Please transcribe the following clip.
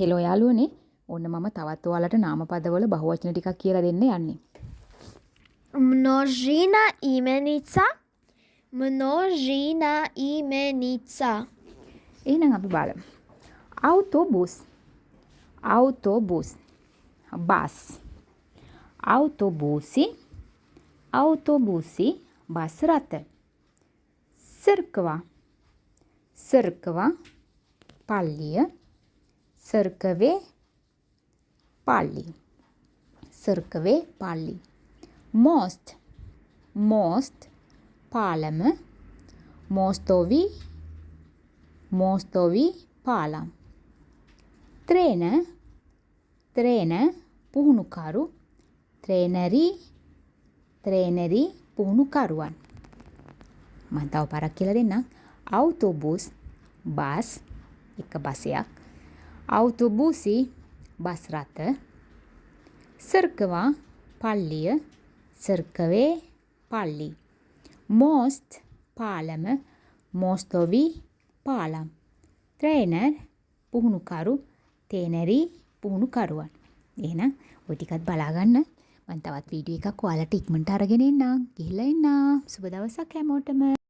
Hello යාළුවනේ, ඔන්න මම තවත් ඔයාලට නාමපදවල බහුවචන ටිකක් කියලා දෙන්න යන්නේ. Množina imenica, množina imenica. එහෙනම් අපි බලමු. Autobus, autobus, bus. Autobusi, autobusi, bus රථ. Crkva, crkva, පල්ලිය. Crkve, පල්ලි. Crkve, පල්ලි. Most, most, පාලම. Mostovi, mostovi, පාලම්. Trener, trener, පුහුණුකරු. Treneri, treneri, පුහුණුකරුවන්. මම තව පාරක් කියලා දෙන්නම්. Autobus, bus, එක බසයක්. Autobusi, bus රථ. Crkva, පල්ලිය. Crkve, පල්ලි. Most, පාලම. Mostovi, පාලම්. Trener, පුහුණුකරු. Treneri, පුහුණුකරුවන්. එහෙනම් ඔය ටිකත් බලා ගන්න. මං තවත් වීඩියෝ එකක් ඔයාලට ඉක්මනට අරගෙන එන්නම්. ගිහිල්ලා එන්නම්. සුබ දවසක් හැමෝටම.